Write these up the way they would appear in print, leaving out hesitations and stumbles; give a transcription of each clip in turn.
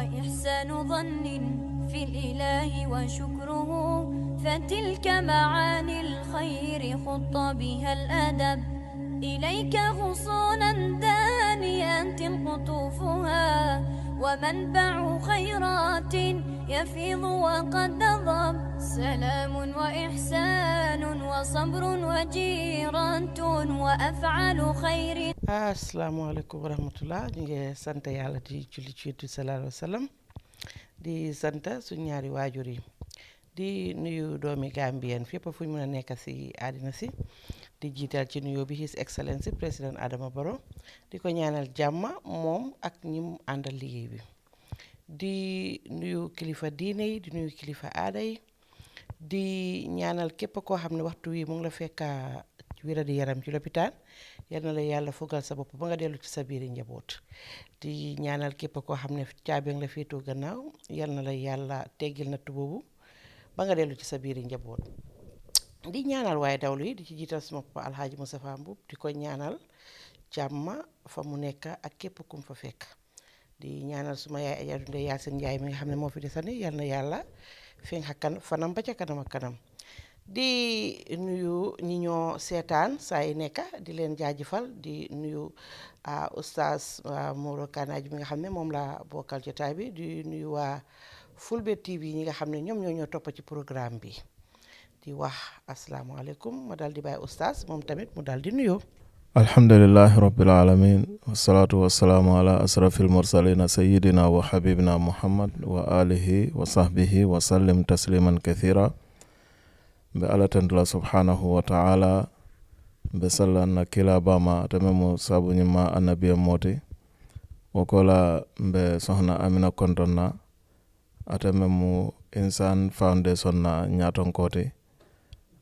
وإحسان ظن في الإله وشكره فتلك معاني الخير خط بها الأدب إليك غصونا دانيات قطوفها ومنبع خيرات يفيض وقد نضب سلام وإحسان وصبر وجيران وأفعال خير. asalaamaaleykum wa rahmatullah ñu ngi sant yàlla di julli ci Yonent bi sallallahu alayhi wa sallam di sant suñu ñaari waajur yi di nuyu doomi Gambien fépp fu ñu mën a nekk si àddina si di jiital ci nuyoo bi His Excellency président Adama Barrow di ko ñaanal jàmm moom ak ñi mu àndal liggéey bi di nuyu kilifa diine yi di nuyu kilifa aada yi di ñaanal képp koo xam ne waxtu wi mu ngi la fekk wéradi yaram ci lopitaan yal na la yàlla fugal sa bopp ba nga dellu ci sa biiri njaboot di ñaanal képp koo xam ne caabi nga la féetoo gannaaw yal na la yàlla teggil natt boobu ba nga dellu ci sa biiri njaboot di ñaanal waaye dawlu yi di ci jiital sama papa Alhaji Moustapha Mboup di ko ñaanal jàmm fa mu nekk ak képp kum fa fekk di ñaanal suma yaay Adja Dunde Yaasin Njaay mi nga xam ne moo fi desandi yal na yàlla fi nga fanam ba ca kanam ak kanam di nuyu ñi ñoo seetaan saa yi nekk di leen jaajëfal di nuyu oustaz Mouro Kanaji mi nga xam ne moom la bokkal jotaay bi di nuyu waa Fulbe TV ñi nga xam ne ñoom ñoo topp ci programme bi di wax asalaamaaleykum ma dal di bàyyi oustaz moom tamit mu dal di nuyoo. alhamdulillahi rabbil alamin wasalaatu wasalaamu ala asrafil mursalina sayidina wa habibina muhammad wa alihi wa sahbihi wa sallim tasliman kathira mbe alatandula subhanahu wa ta'ala mbe sallanna kila bama tamemu sabu nyima annabiya moti wakola mbe sohna amina kontonna atamemu insan foundation na nyaton koti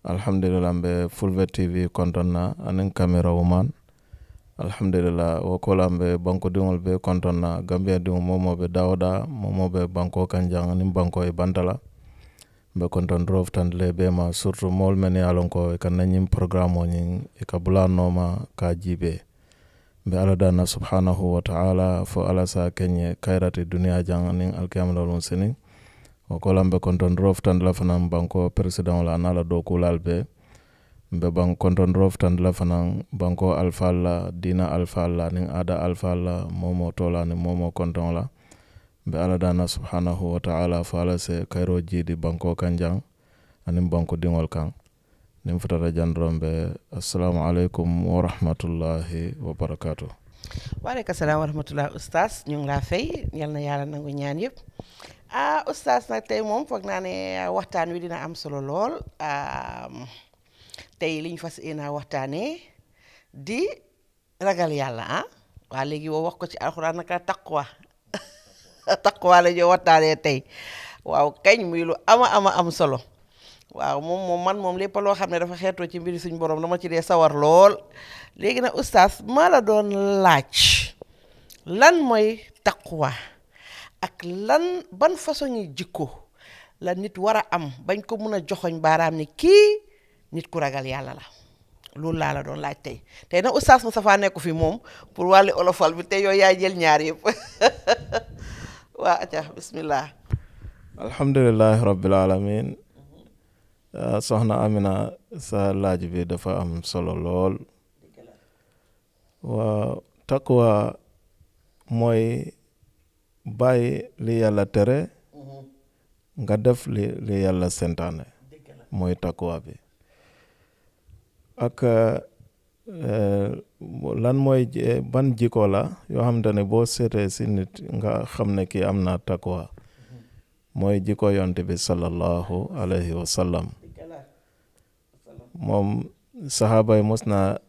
alhamdulillah mbe Fulbe TV kontonna anin camera woman alhamdulillah wakola mbe banko dingol be kontonna gambia dingo momo be dawda momo be banko kanjang nin banko e bantala mbe konton rof tan le be ma surtout mol men yalon ko kan nañim programme o ñin e ka bulanoma ka jibe mbe ala dana subhanahu wa ta'ala fo ala sa kenye kayrati dunia jang nin alkiyam lol musini o ko lambe konton rof tan la fanan banko president la nala do kulal be mbe ban konton rof tan la fanan banko alfalla dina alfalla nin ada alfalla momo tola ni momo konton la be ala dana subhanahu wa ta'ala fala se kayro jidi banko kanjang anim banko dingol kan nim futata jandrombe assalamu alaikum wa rahmatullahi wa barakatuh. waaleykum salaam wa rahmatullah oustaz ñu ngi laa fay yal na yàlla nangu ñaan yëpp oustaz nag tey moom foog naa ne waxtaan wi dina am solo lool tey liñ fas yéene waxtaanee di ragal yàlla waa léegi woo wax ko ci alxuraan naka taqwa taqwa la ñoo waxtaanee tey waaw kañ muy lu am solo waaw man moom lépp loo xam ne dafa xeetoo ci mbiri suñ borom dama ci dee sawar lool léegi nag oustaz maa la doon laaj lan mooy taqwa ak lan ban façon yi jikko la nit war a am bañ ko mun a joxoñ baaraam ni kii nit ku ragal yàlla la loolu laa la doon laaj tey nag oustaz Moustapha nekku fi moom pour wàllu olofal bi te yooyu yaay jël ñaar yëpp waa acca bismillah alhamdulillahi rabbil alamin soxna Amina sa laaj bi dafa am solo lool waa taqwa mooy bàyyi li yàlla tere nga def li yàlla sentaane mooy taqwa bi ak lan mooy ban jikko la yoo xamante ne boo seetee si nit nga xam ne kii am na taqwa mooy jikko yonte bi sallallahu alayhi wa sallam moom saxaaba yi mos na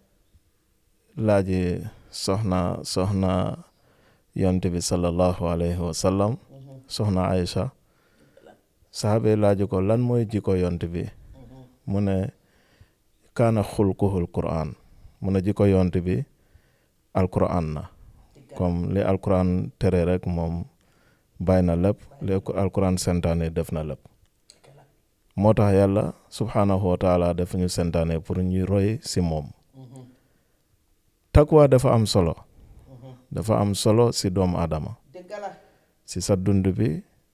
laaji soxna yonte bi sallallahu alayhi wa sallam soxna Aïcha saxaaba yi laaji ko lan mooy jikko yonte bi mu ne kaana xulquhul Qur'an mu ne jikko yonte bi alquran na comme li alquran tere rek moom bàyyi na lépp li alquran sentaane def na lépp moo tax yàlla subhanahu wa taala def ñu sentaane pour ñu roy si moom taqwa dafa am solo si doomu aadama si sa dund bi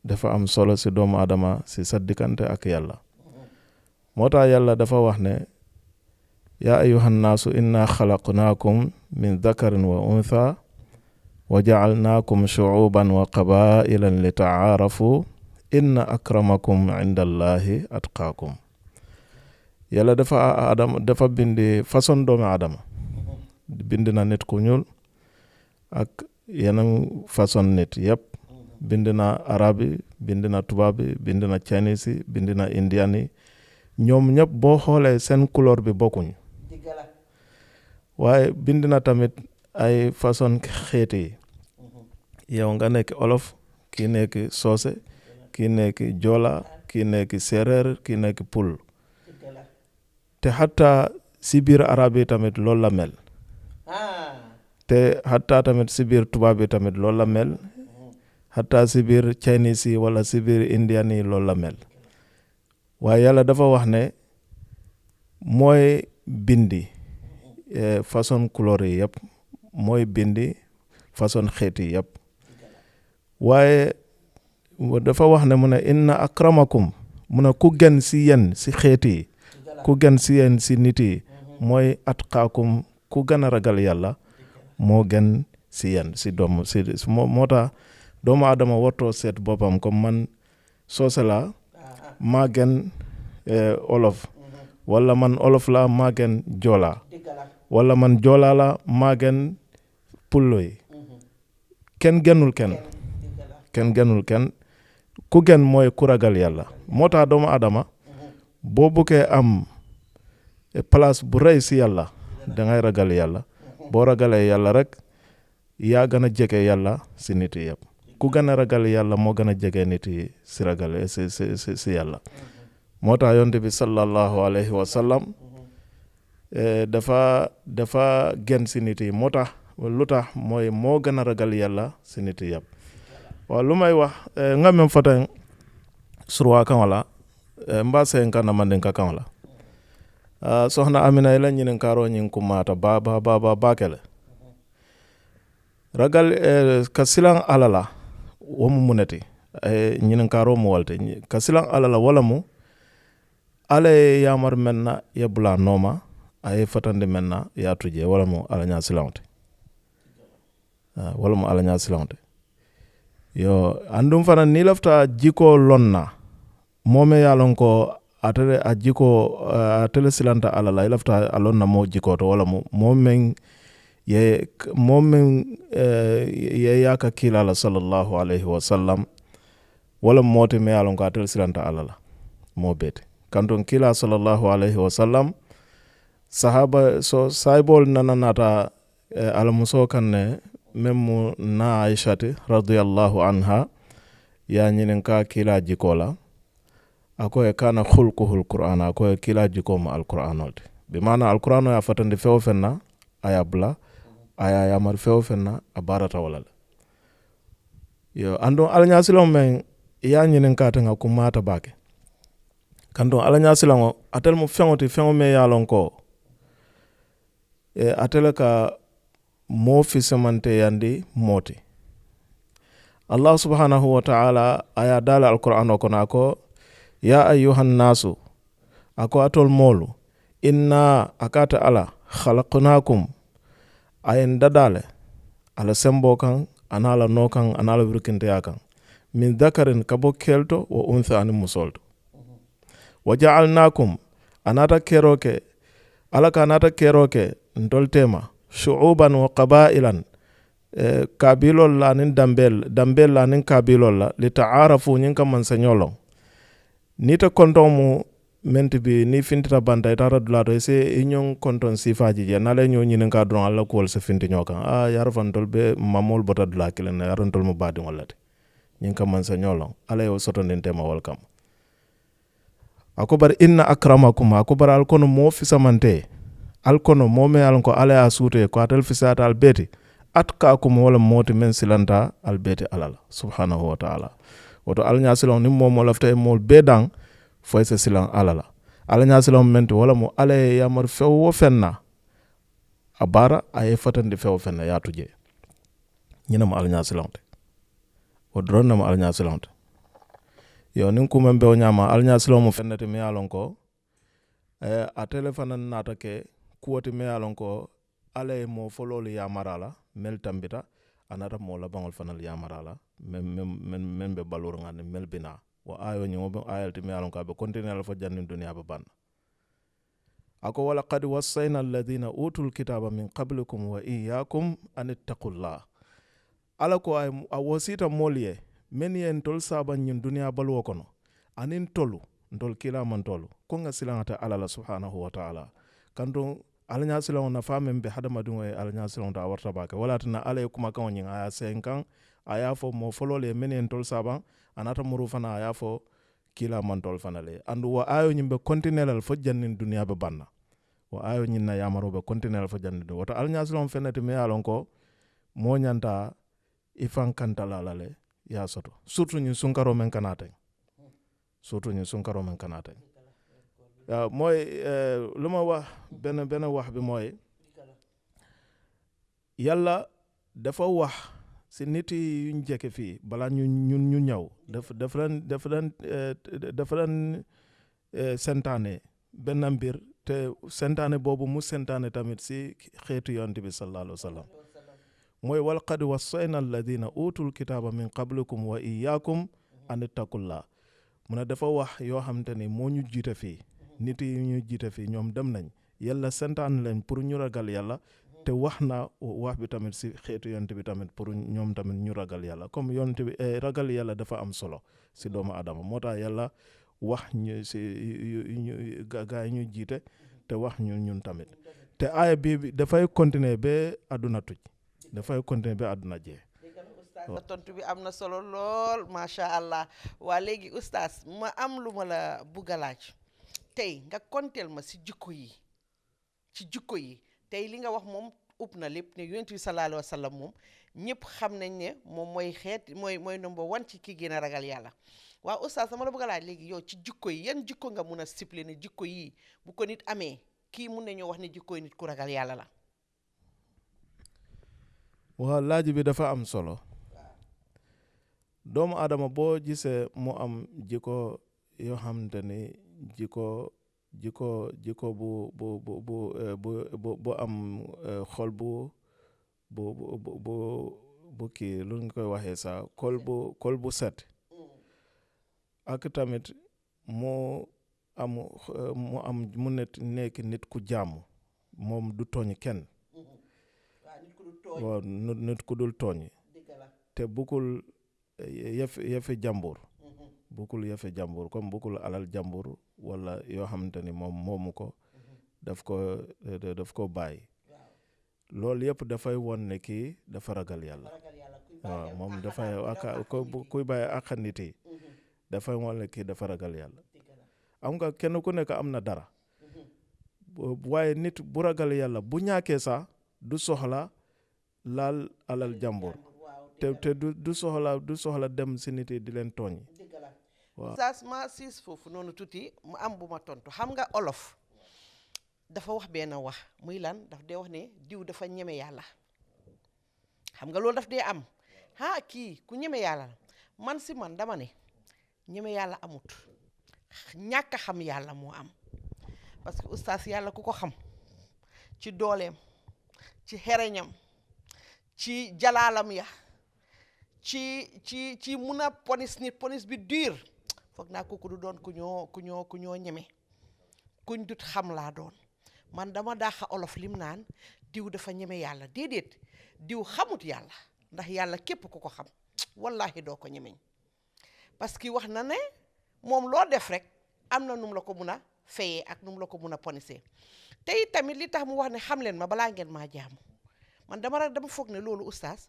dafa am solo si doomu adama si sa diggante ak yàlla moo tax yàlla dafa wax ne yaa ayyuhan naasu inna xalaqnaakum min dakarin wa untha wa ja'alnaakum shu'uban wa qabaa'ilan li ta'aarafu inna akramakum inda allahi atqaakum yàlla dafa bindi façon doomu adama bind na nit ku ñuul ak yeneen façon nit yëpp bind na arab yi bind na tubaab yi bind na chinese yi bind na indian yi ñoom ñëpp boo xoolee seen couleur bi bokkuñ waaye bind na tamit ay façon xeeti yi yow nga nekk olof kii nekk soose kii nekk joola kii nekk séeréer kii nekk pul te hatta si biir arab yi tamit loolu la mel te hatta tamit si biir tubaab yi tamit loolu la mel hatta si biir chinese yi wala si biir indian yi loolu la mel waaye yàlla dafa wax ne mooy bindi façon couleur yi yëpp mooy bindi façon xeet yi yëpp waaye dafa wax ne mu ne inna akramakum mu ne ku gën si yéen si xeet yi ku gën si yéen si nit yi mooy atqaakum ku gën a ragal yàlla moo gën si yéen si doomu si moo tax doomu adama wartoo seet boppam comme man soose la maa gën olof wala man olof la maa gën joola wala man joola la maa gën pullo yi kenn gënul kenn ku gën mooy ku ragal yàlla moo tax doomu adama boo buggee am place bu rëy si yàlla dangay ragal yàlla boo ragalee yàlla rek yaa gën a jege yàlla si nit yi yëpp ku gën a ragal yàlla moo gën a jege nit yi si ragale si yàlla moo tax yonent bi sallallahu alayhi wa sallam dafa gën si nit yi moo tax lu tax mooy moo gën a ragal yàlla si nit yi yëpp waaw lu may wax nga mem fata surwa kan wala mbase kana mandinka kan wala soxna Amina ila ñinin karo ñin kumata ba kele ragal ka silan alala wo mu muneti ñinin karo mu walte ka silan alala wala mu ale yamar menna yebula noma ay fatande menna ya tuje wala mu ala nya silante wala mu ala nya silante yo andum fana ni lafta jiko lonna mome yalon ko atele a jiko atele silanta ala la lafta alonna mo jiko to wala momen ye yaka kila la sallallahu alaihi wasallam wala mote me yalon ko atele silanta ala la mo bete kanton kila sallallahu alaihi wasallam sahaba so saibol nananata ala muso kanne memmu na aishati radiyallahu anha ya nyinin ka kila jikola ako e kana khulquhul qur'an ako e kila jikoma alquran olde bi mana alquran ya fatande fewo fenna aya bla aya ya mar fewo fenna abarata wala yo ando alanya silom men ya nyinin ka tanga ko mata bake kando alanya silongo atel mu fengoti fengo me ya lonko atele ka mo fi samante yandi moti Allah subhanahu wa ta'ala aya dala alquran ko nako ya ayyuhan nasu ako atol molu inna akata ala khalaqnakum ayen dadale ala sembo kan anala nokan anala wirkinte yakan min dhakarin kabo kelto wa untha ani musolto waja'alnakum anata keroke alaka anata keroke ndoltema shu'uban wa qaba'ilan kabilol la nin dambel la nin kabilol la li ta'arafu nyin kam man sanyolo nita konton mu menti bi ni fintita banta itara dulato ese inyon konton sifaji je nale nyo nyinin ka dron alla ko se finti nyokan yar fantol be mamol bota dula kilen yaron tol mu badi ngolate nyin kam man sanyolo ala yo soto nin tema welcome akobar inna akramakum akobar alkono mo fisamante alkono mome alko ala asute ko atal fisata albeti atkakum wala moti men silanta albeti alala subhanahu wa ta'ala woto alnya silon ni momo lafta e mol bedang foy se silan alala alnya silon mente wala mo ala yamar fewo fenna abara ay fatande fewo fenna yatuje nyina mo alnya silon te o doron nama alña silonte yo nin kumen be o ñama alña silon mo fennete mi yalon ko a téléphone nata ke kuwoti mi yalon ko ala mo fololu yamarala mel tambita anata mo la bangol fanal yamarala men be balur ngani mel bina wa ayo ñi mo be ayalti mi yalon ko be continuer fo jannin duniya be ban ako wala qad wassayna alladhina utul kitaba min qablikum wa iyyakum an ittaqullah ala ko ay a wasita molye men yen tol saban ñin duniya balwo kono anin tolu ndol kila man tolu ko nga silangata ala la subhanahu wa ta'ala kanto alanya silong na famen be hadama dum e alanya silong ta warta baka wala tana ala kuma kan ñin aya senkan aya fo mo folole men yen tol saban anata muru fana aya fo kila man tol fana le andu wa ayo ñimbe continuelal fo jannin duniya be banna wa ayo ñin na yamaro be continuelal fo jannin wata alanya silong fenati me alon ko mo ñanta ifan kantala lale ya soto surtout ñin sunkaro men kanate mooy lu ma wax benn wax bi mooy yàlla dafa wax si nit yi yuñ jekke fii balaa ñu ñëw dafa daan sentaane benn mbir te sentaane boobu mu sentaane tamit si xeetu yonent bi sallallahu alayhi wa sallam mooy wal qad wassayna alladina utul kitaba min qablikum wa iyyakum an ittaqullah mu ne dafa wax yoo xamante ni moo ñu jiite fii nit yi ñu jiite fii ñoom dem nañ yàlla santaan leen pour ñu ragal yàlla te wax na wax bi tamit si xeetu yonent bi tamit pour ñoom tamit ñu ragal yàlla comme yonent bi ragal yàlla dafa am solo si doomu adama moo tax yàlla wax ñu si gaa yi ñu jiite te wax ñu ñun tamit te aaya bi dafay continuer ba àdduna tuj dafay continuer ba àdduna jee sa tontu bi am na solo lool macha allah waa léegi oustaz ma am lu ma la bugg a laaj tey nga konteel ma si jikko yi tey li nga wax moom upp na lépp ne yonent bi sallallahu alayhi wa sallam moom ñëpp xam nañ ne moom mooy number one ci ki gën a ragal yàlla waaw oustaz sama la bugg a laaj léegi yow ci jikko yi yan jikko nga mun a siple ne jikko yi bu ko nit amee kii mun nañoo wax ne jikko yi nit ku ragal yàlla la waaw laaj bi dafa am solo doomu adama boo gisee mu am jikko yoo xamante ni jikko bu am xol bu kii lu nga koy waxee sax xol bu set ak tamit mu nekk nit ku jàmm moom du tooñ kenn waaw nit ku dul tooñ te bukul yëfi jàmbur bukul yëfi jàmbur comme bukul alal jàmbur wala yoo xamante ni moom moomu ko daf ko bàyyi loolu yëpp dafay won ne kii dafa ragal yàlla waaw moom dafay kuy bàyyi ak nit yi dafay won ne kii dafa ragal yàlla am nga kenn ku nekk am na dara waaye nit bu ragal yàlla bu ñàkkee sax du soxla laal alal jàmbur te du soxla dem si nit yi di leen tooñ waaw saas ma siis foofu noonu tuuti mu am bu ma tontu xam nga olof dafa wax benn wax muy lan daf dee wax ne diw dafa ñeme yàlla xam nga loolu daf dee am kii ku ñeme yàlla la man si man dama ne ñeme yàlla amut ñàkk a xam yàlla moo am parce que oustaz yàlla ku ko xam ci dooleem ci xereñam ci jalaalam ya ci mun a ponis nit ponis bi dur foog naa kooku du doon ku ñoo ñeme kuñ dut xam laa doon man dama daaxa olof lim naan diw dafa ñeme yàlla déedéet diw xamut yàlla ndax yàlla képp ku ko xam wallahi doo ko ñemeñ parce que wax na ne moom loo def rek am na num la ko mun a fayee ak num la ko mun a ponisee tey tamit li tax mu wax ne xam leen ma balaa ngeen maa jaamu man dama foog ne loolu oustaz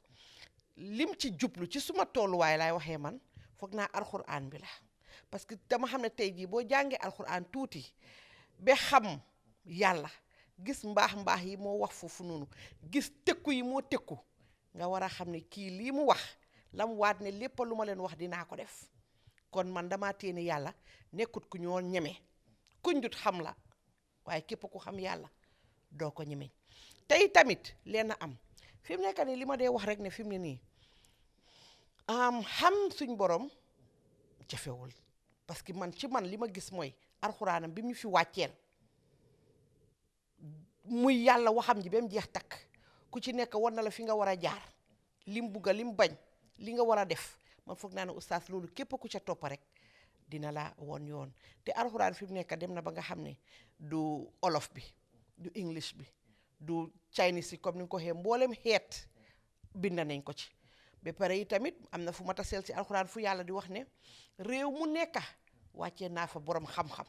lim ci jublu ci suma tolluwaay laay waxee man foog naa alxuraan bi la parce que dama xam ne tey jii boo jàngee alxuraan tuuti ba xam yàlla gis mbaax yi moo wax foofu noonu gis tëkku yi moo tëkku nga war a xam ne kii lii mu wax la mu waat ne lépp lu ma leen wax dinaa ko def kon man dama téene yàlla nekkut ku ñoo ñeme kuñ dut xam la waaye képp ku xam yàlla doo ko ñemeñ tey tamit leen am fi mu nekk nii li ma dee wax rek ne fi mu ne nii xam suñ borom jafewul parce que man ci man li ma gis mooy alxuraanam bi mu fi wàcceel muy yàlla waxam ji ba mu jeex takk ku ci nekk war na la fi nga war a jaar lim bugga lim bañ li nga war a def man foog naa ne oustaz loolu képp ku ca topp rek dina la woon yoon te alxuraan fi mu nekk dem na ba nga xam ne du olof bi du english bi du chinese yi comme ni nga ko waxee mboolem xeet bind nañ ko ci ba pare yi tamit am na fu ma taseel ci alxuraan fu yàlla di wax ne réew mu nekk wàccee naa fa borom xam-xam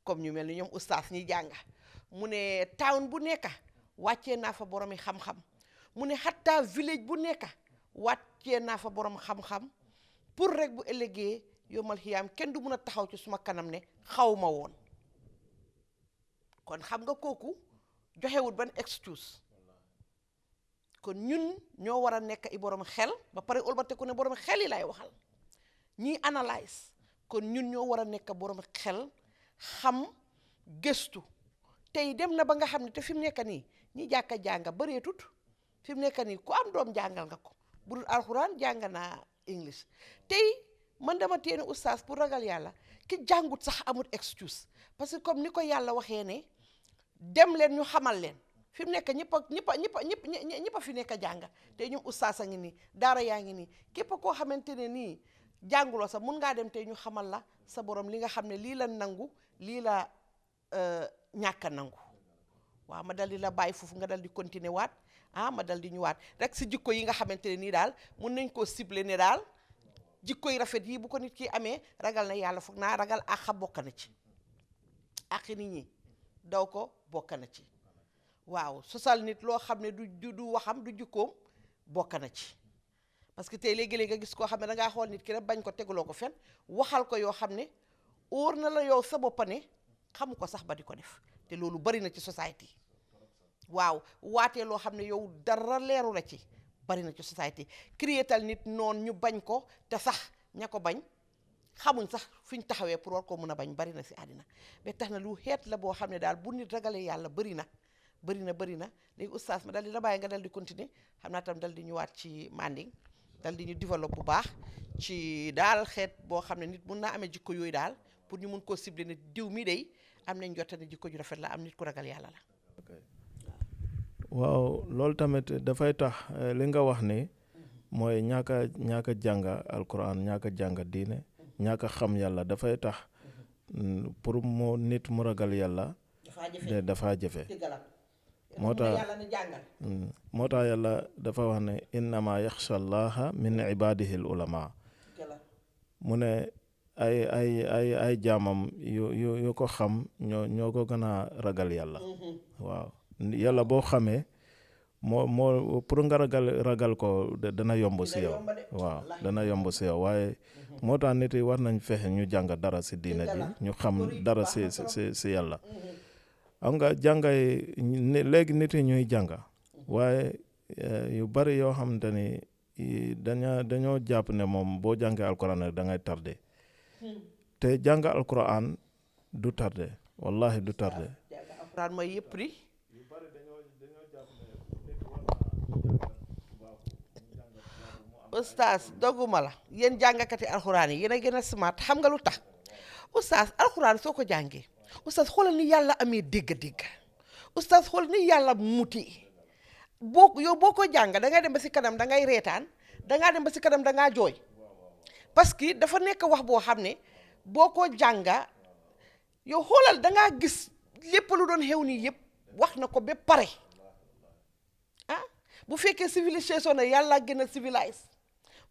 comme ñu mel ni ñoom oustaz ñi jàng mu ne town bu nekk wàccee naa fa boromi xam-xam mu ne xatta village bu nekk wàccee naa fa borom xam-xam pour rek bu ëllëgee yomal xiyaam kenn du mun a taxaw ci suma kanam ne xaw ma woon kon xam nga kooku joxewul ban excuse kon ñun ñoo war a nekk i borom xel ba pare olbateku ne borom xel yi lay waxal ñiy analyse kon ñun ñoo war a nekk borom xel xam gëstu tey dem na ba nga xam ne te fi mu nekk nii ñi jàkka jànga bëreetut fi mu nekk nii ku am doom jàngal nga ko bu dul alxuraan jàng naa english tey man dama téye ne oustaz pour ragal yàlla ki jàngut sax amut excuse parce que comme ni ko yàlla waxee ne dem leen ñu xamal leen fi mu nekk ñëpp a fi nekk jàng te ñoom oustaz a ngi nii daara yaa ngi nii képp koo xamante ne nii jànguloo sax mun ngaa dem tey ñu xamal la sa borom li nga xam ne lii la nangu lii la ñàkk a nangu waaw ma dal di la bàyyi foofu nga dal di continuer waat ma dal di ñëwaat rek si jikko yi nga xamante ne nii daal mun nañ koo ciblé ne daal jikko yi rafet yi bu ko nit ki amee ragal na yàlla foog naa ragal àq bokk na ci àq nit ñi daw ko bokk na ci waaw sosal nit loo xam ne du waxam du jikkoom bokk na ci parce que tey léegi-léegi nga gis koo xam ne dangaa xool nit ki rek bañ ko teguloo ko fen waxal ko yoo xam ne óor na la yow sa boppa ne xamu ko sax ba di ko def te loolu bari na ci société waaw waatee loo xam ne yow dara leeru la ci bari na ci société créétal nit noonu ñu bañ ko te sax ña ko bañ xamuñ sax fi ñu taxawee pour war ko mun a bañ bari na si àddina ba tax na lu xeet la boo xam ne daal bu nit ragalee yàlla bari na léegi oustaz ma dal di la bàyyi nga dal di continuer xam naa tam dal di ñëwaat ci manding dal di ñu développe bu baax ci daal xeet boo xam ne nit mun naa amee jikko yooyu daal pour ñu mun koo ciblé ne diw mi day am nañ jot ne jikko ju rafet la am nit ku ragal yàlla la. waaw loolu tamit dafay tax li nga wax ni mooy ñaaka jàng alquran ñaaka jàng diine ñaaka xam yàlla dafay tax pour nit mu ragal yàlla dafa jafe moo tax yàlla dafa wax ne innama yaxsha allaha min ibadihi al ulama mu ne ay jaamam yu ko xam ñoo ko gën a ragal yàlla waaw yàlla boo xamee moo pour nga ragal ko dana yomb si yow waaw dana yomb si yow waaye moo tax nit yi war nañ fexe ñu jàng dara si diina ji ñu xam dara si yàlla am nga jàngay léegi nit yi ñuy jàng waaye yu bari yoo xamante ni dañoo jàpp ne moom boo jàngee alquran rek da ngay tardé te jàng alquran du tardé wallahi du tardé alquran mooy yëpp di oustaz dogguma la yéen jàngakati alxuraan yi yéen a gën a smart xam nga lu tax oustaz alxuraan soo ko jàngee oustaz xoolal ni yàlla amee dégg-dégg oustaz xoolal ni yàlla muti boo ko jàng da ngay dem ba si kanam da ngay reetaan dangaa dem ba si kanam dangaa jooy parce que dafa nekk wax boo xam ne boo ko jànga yow xoolal dangaa gis lépp lu doon xew nii yëpp wax na ko ba pare bu fekkee civilisation na yàlla gën a civilise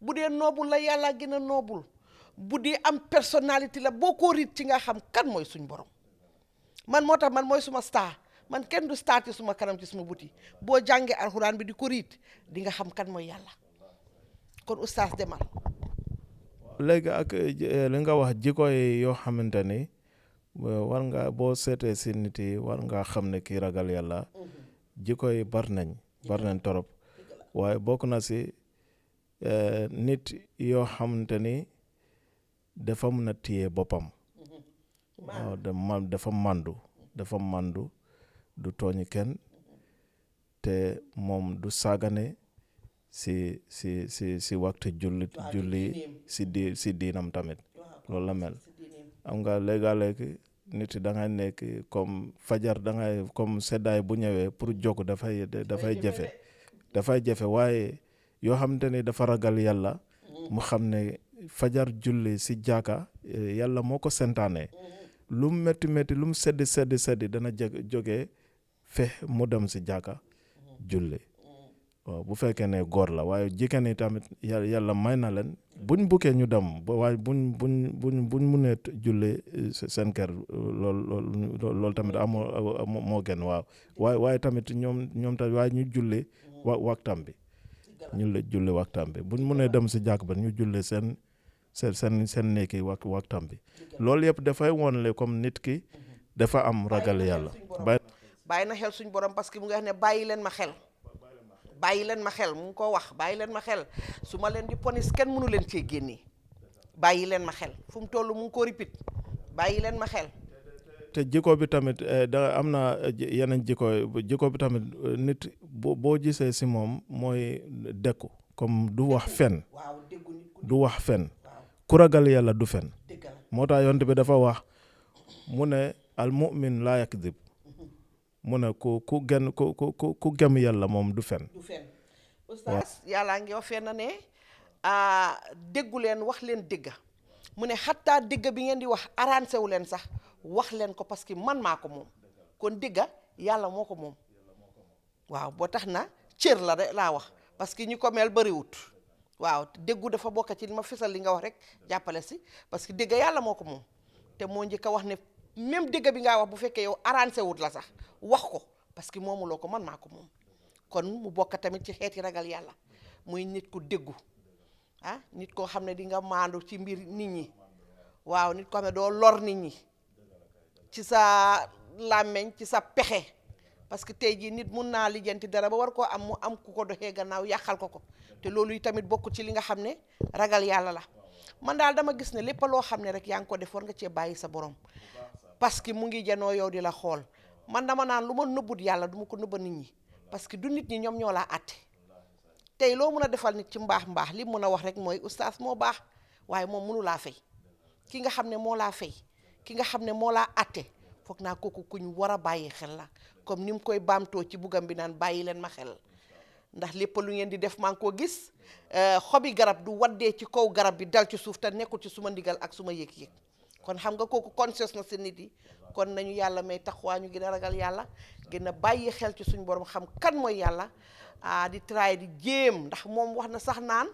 bu dee noobul la yàlla gën a noobul bu dee am personnalité la boo ko riit ci nga xam kan mooy suñ borom man moo tax man mooy suma star man kenn du star ci suma kanam ci suma buti boo jàngee alxuraan bi di ko riit di nga xam kan mooy yàlla kon oustaz demal léegi ak li nga wax jikko yi yoo xamante ni war nga boo seetee si nit yi war nga xam ne kii ragal yàlla jikko yi bar nañ torop waaye bokk na si nit yoo xamante ni dafa mën a téye boppam waaw dafa màndu du tooñ kenn te moom du saagane si waxtu julli si diinam tamit loolu la mel. am nga léegi nit da ngay nekk comme fajar da ngay comme seddaay bu ñëwee pour jóg dafay jafe waaye yoo xamante ni dafa ragal yàlla mu xam ne fajar julli si jàkka yàlla moo ko santaane lu mu métti lu mu sedd dana jógee mu dem si jàkka julli waaw bu fekkee ne góor la waaye jigéen ñi tamit yàlla may na leen buñ bukkee ñu dem waaye buñ munee julli seen kër loolu tamit moo gën waaw waaye tamit ñoom tamit waaye ñu julli waxtam bi julli waxtam bi buñ munee dem si jàkk ba ñu julli seen nekki waxtam bi loolu yëpp dafay wonle comme nit ki dafa am ragal yàlla bàyyi na xel suñ borom parce que mu ngi wax ne bàyyi leen ma xel mu ngi ko wax bàyyi leen ma xel su ma leen di ponis kenn mënu leen cee génnee bàyyi leen ma xel fu mu toll mu ngi ko répit bàyyi leen ma xel. te jikko bi tamit da am na yeneen jikko bi tamit nit boo gisee si moom mooy dëkku comme du wax fen ku ragal yàlla du fen moo tax yonent bi dafa wax mu ne al mu'min laa yakdib mu ne ku gëm yàlla moom du fen oustaz yàllaa ngi wax fenn ne déggu leen wax leen dégga mu ne xattaa dégga bi ngeen di wax arrangé wu leen sax wax leen ko parce que man maa ko moom kon dégga yàlla moo ko moom waaw boo tax na cër la de laa wax parce que ñi ko mel bariwut waaw déggu dafa bokk ci ma fisal li nga wax rek jàppale si parce que dégga yàlla moo ko moom te moo njëkk a wax ne même dégga bi ngaa wax bu fekkee yow arrangé wut la sax wax ko parce que moomuloo ko man maa ko moom kon mu bokk tamit ci xeeti ragal yàlla muy nit ku déggu nit koo xam ne di nga maandu ci mbir nit ñi waaw nit koo xam ne doo lor nit ñi ci sa làmmeñ ci sa pexe parce que tey jii nit mun naa lijjanti dara ba war koo am mu am ku ko doxee gannaaw yàqal ko te loolu yi tamit bokk ci li nga xam ne ragal yàlla la man daal dama gis ne lépp loo xam ne rek yaa ngi ko def war nga cee bàyyi sa borom parce que mu ngi janoo yow di la xool man dama naan lu ma nëbbut yàlla du ma ko nëbba nit ñi parce que du nit ñi ñoom ñoo laa àtte tey loo mun a defal nit ci mbaax li mun a wax rek mooy oustaz moo baax waaye moom mënu laa fay ki nga xam ne moo laa fay ki nga xam ne moo laa àtte foog naa kooku kuñ war a bàyyi xel la comme ni mu koy baamtoo ci bugam bi naan bàyyi leen ma xel ndax lépp lu ngeen di def maa ngi koo gis xobi garab du waddee ci kaw garab bi dal ci suuf te nekkul ci suma ndigal ak suma yëg-yëg kon xam nga kooku conscience na si nit yi kon nañu yàlla may taxawaa ñu gën a ragal yàlla gën a bàyyi xel ci suñu borom xam kan mooy yàlla di try di jéem ndax moom wax na sax naan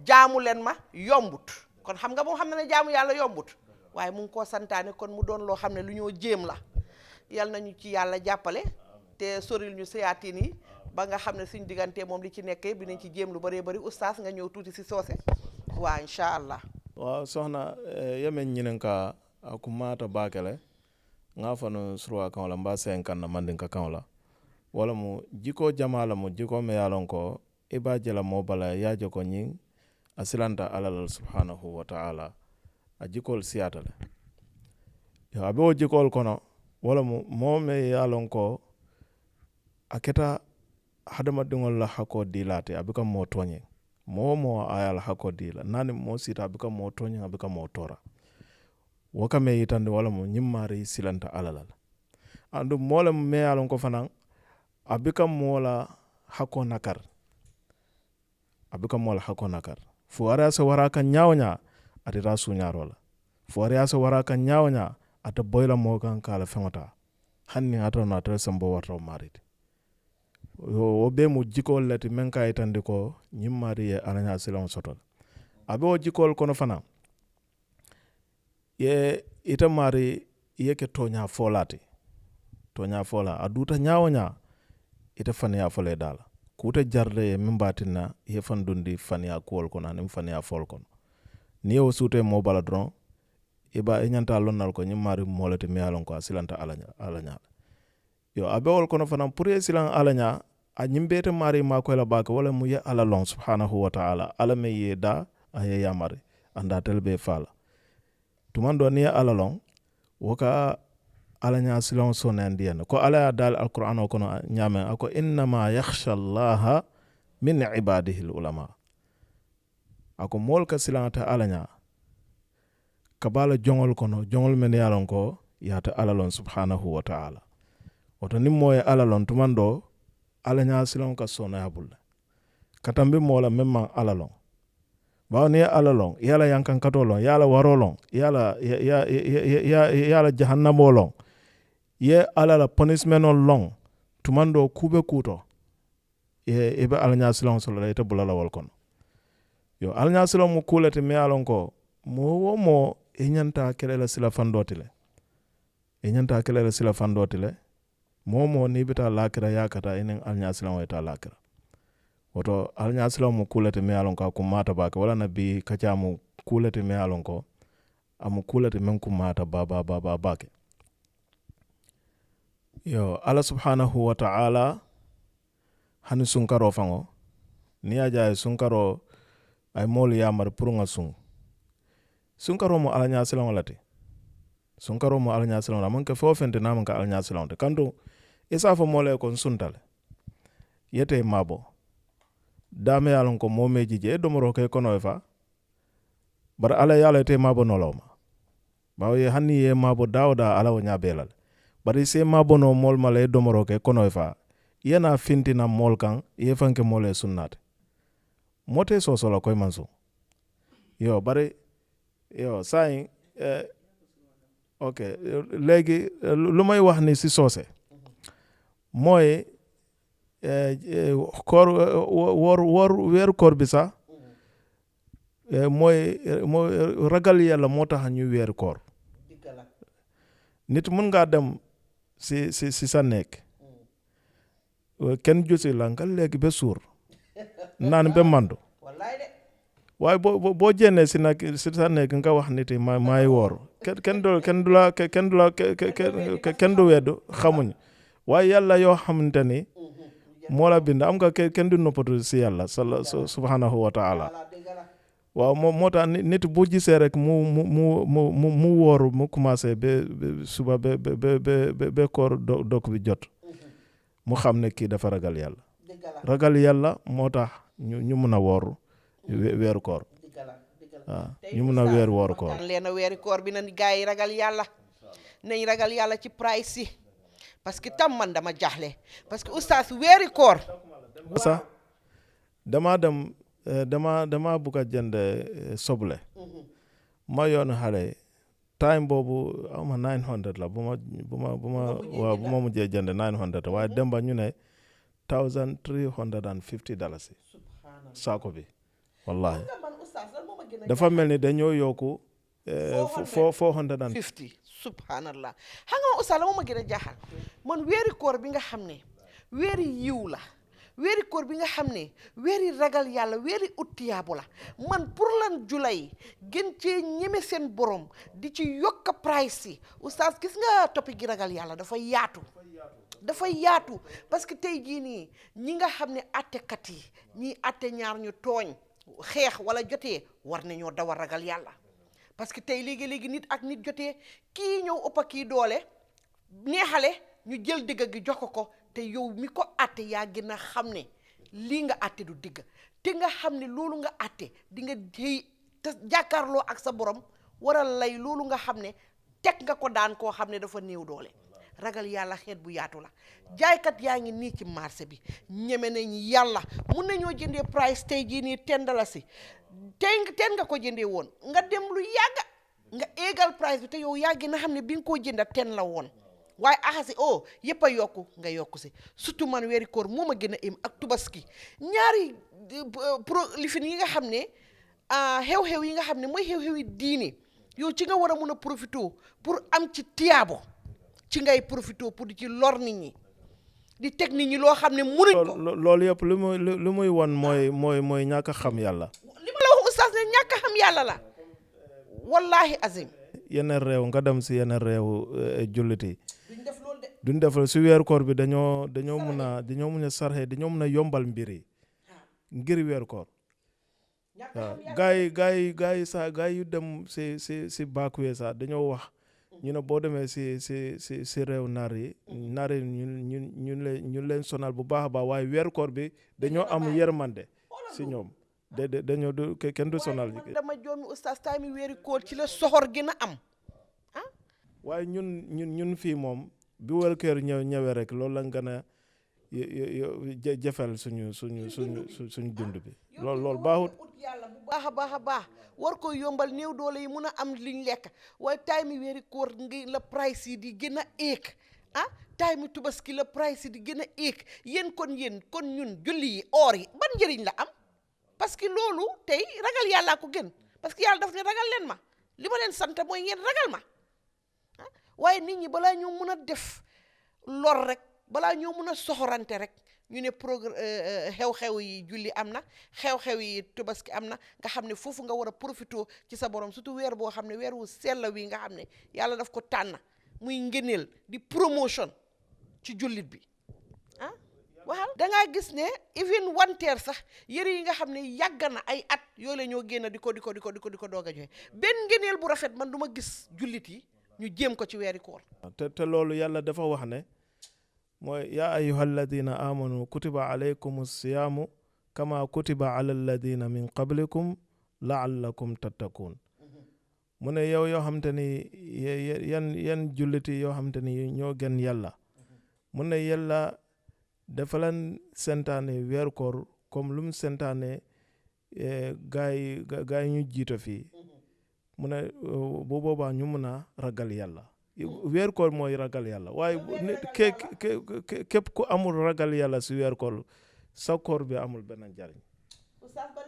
jaamu leen ma yombut kon xam nga moom xam na ne jaamu yàlla yombut waaye mu ngi koo santaane kon mu doon loo xam ne lu ñoo jéem la yal nañu ci yàlla jàppale te soril ñu sayaatiin yi ba nga xam ne suñ diggante moom li ci nekkee bi nañ ci jéem lu bëree bëri oustaz nga ñëw tuuti si soose waaw incha allah. waaw soxna yemen ñinen ka aku mata bakele nga fano surwa kan la mba sen kan na mandin ka kan la wala mu jiko jamala mu jiko me yalon ko iba jela mo bala yaje ko nyin asilanta alal subhanahu wa ta'ala a jikol siyatale yo abe o jikol kono wala mo me yalon ko aketa hadama dingol la hako dilate abika mo tonye mo ayal hako dila nani mo sita abika mo tonye abika mo tora wakame yitande wala mo nyimmari silanta alalal andu mola me yalon ko fanan abika mola hako nakar fu ara sa waraka nyawnya ati rasu nyarola fu ara sa waraka nyawnya ata boyla mo kan kala femata hanni ata na ata sambo warto mariti o be mu jikol lati men kay tande ko nyimmari e alanya silon sotol abe o jikol kono fana ye ita mari yeke tonya fola aduta nyawnya ita fanya fole dala kuta jarde e mimbatina ye fandundi fanya kuol kono anim fanya fol kono ni o sute mo bala dron iba e nyanta lonnal ko nyimmari molete mi alon ko silanta alanya yo abewol kono fanam pour silan alanya a nyimbete mari ma ko la baka wala mu ya alalon subhanahu wa ta'ala ala me yeda aye yamari anda telbe fala tumando ni alalon woka alanya silan sonen diena ko ala dal alquran ko no nyame ako inna ma yakhsha allaha min ibadihi l ulama ako mool ka silanta ala ña ka bala jongol kono jongol men yalon ko yata alalon subhanahu wa ta'ala woto nim moye alalon tumando ala ña silon ka sonoya bulle katambi moola memman alalon bawo ni alalon yala yankan katolon yala warolon yala jahannamolon ye alala punishment on long tumando kube kuto ibe ala ña silon solo ite bulala wal kono yo ala ña silon mu kulete mi alon ko mo iñanta kelela sila fandotile mo ni bita lakira yakata inen ala ña silon wayta lakira woto ala ña silon mu kulete mi alon ko mata bake wala nabi kaca mu kulete mi alon ko amu kulete men ku mata baba bake yo ala subhanahu wa ta'ala hani sunkaro fango ni aja sunkaro ay molu yamar pour nga sunkaro mo ala ña silon lati sunkaro mo ala ña silon la man ke fo fente na man ka ala ña silon te kanto isa fo mole ko suntale yete mabo dame yalon ko momeji je domoro ke kono fa bar ala yala te mabo noloma bawo ye hanni ye mabo dawda ala wo ñabelal bari se mabo no mol male domoro ke kono fa yena fintina mol kan ye fanke mole sunnate mote sosola koy mansu yo bari yo sayin ok léegi lu may wax ni si soose mooy koor woor weeru koor bi sax mooy ragal yàlla moo tax ñu weeru koor nit mun ngaa dem si sa nekk kenn jusi la nga léegi ba suur naan ba mandu waaye boo jénnee si sa nekk nga wax nit yi maay woor kenn du weddu xamuñ waaye yàlla yoo xamante ni moo la bind am nga kenn du noppatu si yàlla subhanahu wa ta'ala waaw moo tax nit bu gisee rek mu wóor mu commencé ba suba ba koor dok bi jot mu xam ne kii dafa ragal yàlla moo tax ñu mun a wóor weeru koor waaw ñu mun a wóor koor leen a weeri koor bi na gaa yi ragal yàlla nañ ragal yàlla ci price si parce que tam man dama jaxle parce que oustaz weeri koor sax dama bugg a jënd soble ma yoonu xale time boobu ama 900 la bu ma mujjee jënd 900 waaye demba ñu ne $1,350 saako bi wallahi dafa mel ni dañoo yokku 450 subhanallah xam nga oustaz la moo ma gën a jaaxal man weeri koor bi nga xam ne weeri yiw la weeri koor bi nga xam ne weeri ragal yàlla weeri uttiyaabu la man pour lan julay gën cee ñeme seen borom di ci yokk price yi oustaz gis nga topic gi ragal yàlla dafa yaatu parce que tey jii nii ñi nga xam ne attekat yi ñii atte ñaar ñu tooñ xeex wala jotee war nañoo daw a ragal yàlla parce que tey léegi nit ak nit jotee kii ñëw ëppa kii doole neexale ñu jël dëgg gi jox ko te yow mi ko atte yaa gën a xam ne lii nga atte du digg te nga xam ne loolu nga atte di nga xëy te jàkkaarloo ak sa borom waral lay loolu nga xam ne teg nga ko daan koo xam ne dafa néew doole ragal yàlla xeet bu yaatu la jaaykat yaa ngi nii ci marché bi ñeme nañ yàlla mun nañoo jëndee price tey jii nii $10 ten nga ko jëndee woon nga dem lu yàgga nga égal price bi te yow yaa gën a xam ne bi nga koo jënda 10 la woon waaye axasi yëpp a yokku nga yokku si surtout man weeri koor moo ma gën a im ak tubaski ñaari lifin yi nga xam ne xew-xew yi nga xam ne mooy xew-xew yi diine yow ci nga war a mun a profité pour am ci tiyaabo ci ngay profité pour di ci lor nit ñi di teg nit ñi loo xam ne munuñ ko loolu yëpp lu muy won mooy ñàkk a xam yàlla li ma la wax oustaz ne ñàkk a xam yàlla la wallahi azim yeneen réew nga dem si yeneen réew jullit yi duñ def loolu si weeru koor bi dañoo mun a sarxe dañoo mun a yombal mbir yi ngir weeru koor waaw gaa yi sax gaa yu dem si baakuwee sax dañoo wax ñu ne boo demee si réew naar yi ñu leen sonal bu baax a baax waaye weeru koor bi dañoo am yërmande si ñoom dañoo du kenn du sonal waaye man dama joomi oustaz tay mi weeri koor ci la soxor gën a am waaye ñun fii moom bi weeru koor ñëwee rek loolu la gën a jëfal suñu dund bi loolu baaxut ut yàlla bu baax a baax war ko yombal néew doole yi mun a am liñ lekk waaye tay mi weeri koor ngi la price yi di gën a éeg tay mi tubaski la price yi di gën a éeg yéen kon ñun julli yi oor yi ban njëriñ la am parce que loolu tey ragal yàllaa ko gën parce que yàlla daf ne ragal leen ma li ma leen sant mooy ngeen ragal ma waaye nit ñi balaa ñoo mun a def lor rek balaa ñoo mun a soxorante rek ñu ne xew-xew yi julli am na xew-xew yi tubaski am na nga xam ne foofu nga war a profité ci sa borom surtout weer boo xam ne weer wu sell wi nga xam ne yàlla daf ko tànn muy ngëneel di promotion ci jullit bi waxal dangaa gis ne even wanteer sax yëre yi nga xam ne yàgg na ay at yooyu la ñoo génn di ko doog a joxe benn ngëneel bu rafet man du ma gis jullit yi ñu jéem ko ci weeri koor te loolu yàlla dafa wax ne mooy yaa ayyuha alladina amanu kutiba alaykum siyaamu kama kutiba ala alladina min qablikum laallakum tattakuun mu ne yow yoo xam te ni yan julliti yoo xam te ni ñoo gën yàlla mu ne yàlla dafa leen sentaane weeru koor comme lu mu sentaane gaa yi ñu jiito fii mu ne bu boobaa ñu mun a ragal yàlla weeru koor mooy ragal yàlla waaye képp ku amul ragal yàlla si weeru koor sa koor bi amul benn njariñ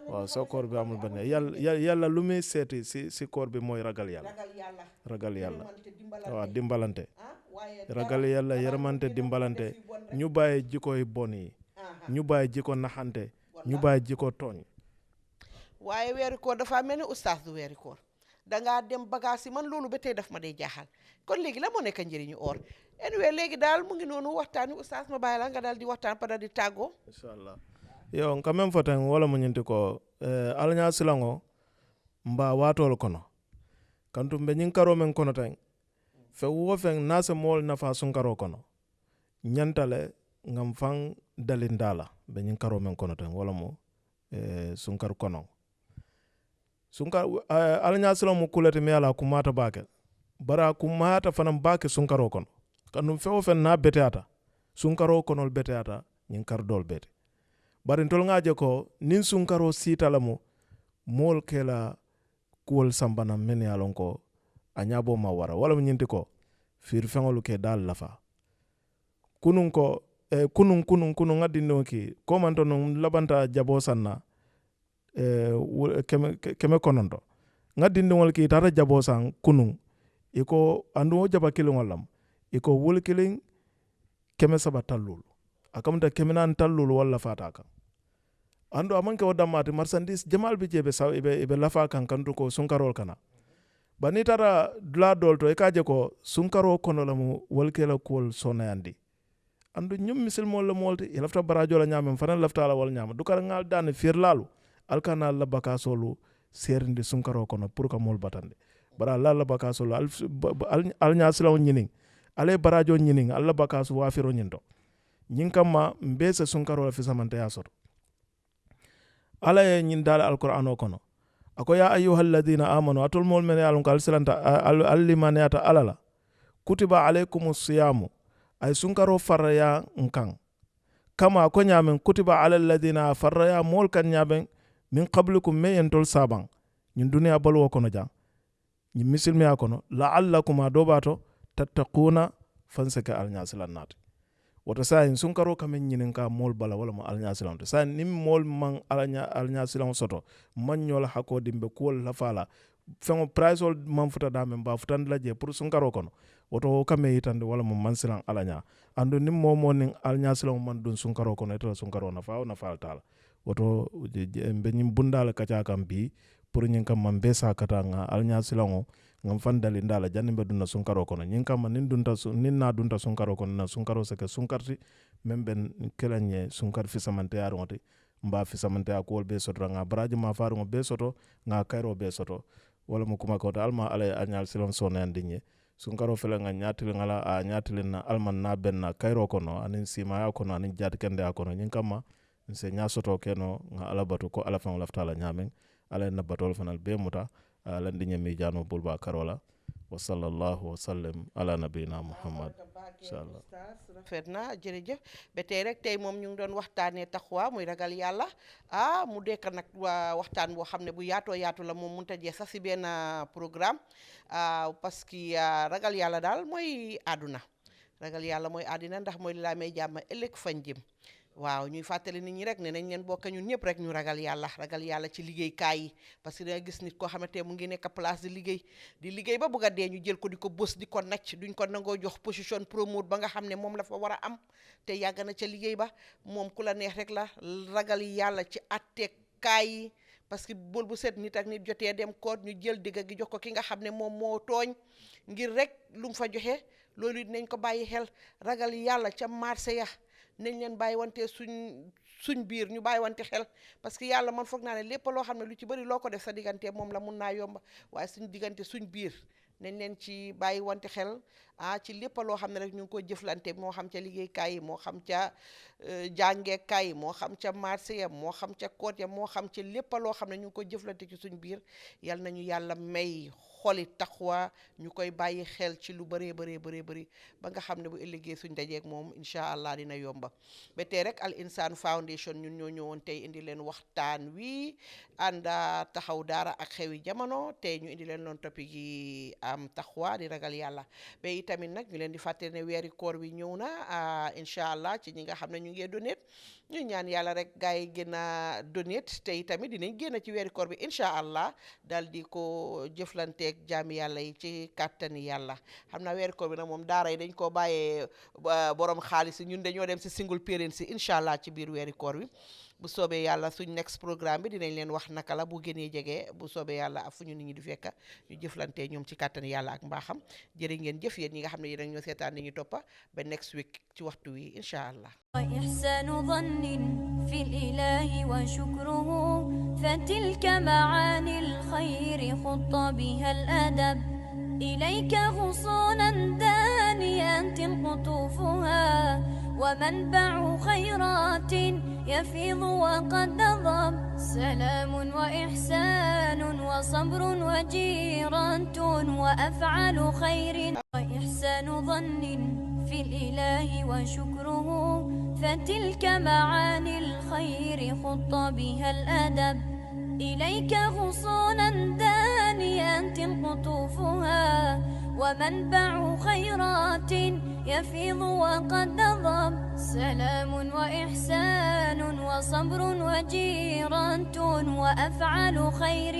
waaw sa koor bi amul benn yàlla lu muy seeti si koor bi mooy ragal yàlla waaw dimbalante ragal yàlla yërmante dimbalante ñu bàyyi jikkoy bon yi ñu bàyyi jikko naxante ñu bàyyi jikko tooñ waaye weeru koor dafa mel ni oustaz du weeru koor dangaa dem bagage yi man loolu ba tey daf ma day jaaxal kon léegi la moo nekk njëriñu or anyway léegi daal mu ngi noonu waxtaan wi oustaz ma bàyyi la nga daal di waxtaan pada di tàggoo inchallah yo quand même foten wala mu ñinti ko alña silango mba watol kono kantum be ñin karo men kono tan fe wo fen nase mol nafa sunkaro kono ñantale ngam fan dalindala be ñin karo men kono tan wala mu sunkar kono sunkar alña silango mu kulete mi ala kumata bake bara kumata fanam bake sunkaro kono kanum fe wo fen na beteata sunkaro konol beteata ñin kar dol bete bari ntol ngaje ko nin sunkaro sitala mu mol kela kuwol sambana men yalon ko a ñabo ma wara wala mu ñinti ko fir feŋolu ke dal lafa kunun ko kunun ngadi no ki ko man to non labanta jabo sanna keme kononto ngadi ndingol ki tara jabo san kunun iko andu jaba kilingol lam iko wul kiling keme saba tallul akamta keme nan tallul wala fata kan ando amanke o dammati marchandise jamal bi jebe saw ibe lafa kan kantu ko sunkarol kana bani tara dula dolto e kaje ko sunkaro kono lamu wolkela kol sonayandi andu ñum misil mol la molti e lafta barajo la ñam fana lafta la wal ñam dukar ngal dan firlalu alkana la bakasolu serndi sunkaro kono pour ka mol batande bara la bakasolu al ñasilaw ñining ale barajo ñining alla bakasu wafiro ñinto ñinkama mbese sunkaro la fi samante ya soto ala ye ñin dala alqur'ano kono ako ya ayyuhal ladina amanu atul mol men yalon ko alsilanta allimaniyata alala kutiba alaykumus siyamu ay sunkaro faraya nkan kama ko nyamen kutiba alal ladina faraya mol kan nyaben min qablikum me yentol saban ñin duniya balwo kono jang ñi misilmi kono la'allakum adobato tattaquna fansaka alnyasilanat woto sayin sunkaro kamen ñinin ka mol bala wala mo alñasilan to sayin nim mol man alñasilan soto man ñola hako dimbe kuwol la fala fengo price ol man futa da men ba futan la je pour sunkaro kono woto kame yitande wala mo man silan alaña andu nim mo nin alñasilan man dun sunkaro kono eto sunkaro na faaw na fal tala woto be ñim bundala kaca kam bi pour ñin kam man be sa kata nga alñasilan ngam fandali ndala janimbe dunna sunkaro kono ñin kam nin na dunta sunkaro kono na sunkaro seke sunkarti memben kelanye sunkar fi samante yaro ngoti mba fi samante akol be soto nga baraji ma faru ngo be soto nga kairo be soto wala mu kuma ko alma ala anyal silon sona andinye sunkaro fele nga ñatili ngala a ñatili na alman na benna kayro kono anin simaya kono anin jati kende a kono ñin kamma nse ñasoto keno nga ala batu ko ala fan laftala ñamen ala na batol fanal be muta ala ndi ñami jano bulba karola wa sallallahu wa sallam ala nabina muhammad inshallah rafet na jërëjëf ba tey rek tey moom ñu ngi doon waxtaanee taxwa muy ragal yàlla mu dekk nag waxtaan boo xam ne bu yaatoo yaatu la moom mënut a jeex sax si benn programme parce que ragal yàlla daal mooy àdduna ragal yàlla mooy àddina ndax mooy li laa may jàmm ëllëg fañ jëm waaw ñuy fàttali nit ñi rek ne nañ leen bokk ñun ñëpp rek ñu ragal yàlla ci liggéeykaay yi parce que da nga gis nit koo xamante mu ngi nekk place di liggéey ba bëgg a dee ñu jël ko di ko bës di ko nacc duñ ko nangoo jox position promote ba nga xam ne moom la fa war a am te yàgg na ca liggéey ba moom ku la neex rek la ragal yàlla ci atteekaay yi parce que bool bu set nit ak nit jotee dem koot ñu jël digga gi jox ko ki nga xam ne moom moo tooñ ngir rek lu mu fa joxe loolu it nañ ko bàyyi xel ragal yàlla ca marché ya nañ leen bàyyi wante suñ biir ñu bàyyi wante xel parce que yàlla man foog naa ne lépp loo xam ne lu ci bëri loo ko def sa diggante moom la mun naa yomba waaye suñ diggante suñ biir nañ leen ci bàyyi wante xel ci lépp loo xam ne rek ñu ngi ko jëflante moo xam ca liggéeykaay yi moo xam ca jàngeekaay yi moo xam ca marché ya moo xam ca koot ya moo xam ca lépp loo xam ne ñu ngi ko jëflante ci suñ biir yal nañu yàlla may xoli taxwa ñu koy bàyyi xel ci lu bëree bëri ba nga xam ne bu ëllëgee suñ dajeeg moom incha allah dina yomba ba tey rek Al Insaan Foundation ñun ñoo ñëwoon tey indi leen waxtaan wi ànda taxaw daara ak xewi jamono tey ñu indi leen loon topic yi am taxwa di ragal yàlla ba itamit nag ñu leen di fàttali ne weeri koor wi ñëw na incha allah ci ñi nga xam ne ñu ngi donate ñu ñaan yàlla rek gars yi gën a donate te itamit dinañ génn ci weeri koor bi incha allah dal di ko jëflanteeg jaami yàlla yi ci kàttani yàlla xam naa weeri koor bi nag moom daara yi dañ koo bàyyee borom xaalis yi ñun dañoo dem si single parents si incha allah ci biir weeri koor wi bu soobee yàlla suñ next programme bi dinañ leen wax naka la bu gënee jege bu soobee yàlla ak fu ñu nit ñi di fekka ñu jëflante ñoom ci kàttani yàlla ak mbaaxam jërë ngeen jëf yéen ñi nga xam ne yéen ak ñoo seetaan ni ñu toppa ba next week ci waxtu wi incha allah وإحسان ظن في الإله وشكره فتلك معاني الخير خط بها الأدب إليك غصونا دانيات قطوفها ومنبع خيرات يفيض وقد نضب سلام وإحسان وصبر وجيرة وأفعال خير وإحسان ظن في الإله وشكره فتلك معاني الخير خط بها الأدب إليك غصونا دانيات قطوفها ومنبع خيرات يفيض وقد نضب سلام وإحسان وصبر وجيرة وأفعال خير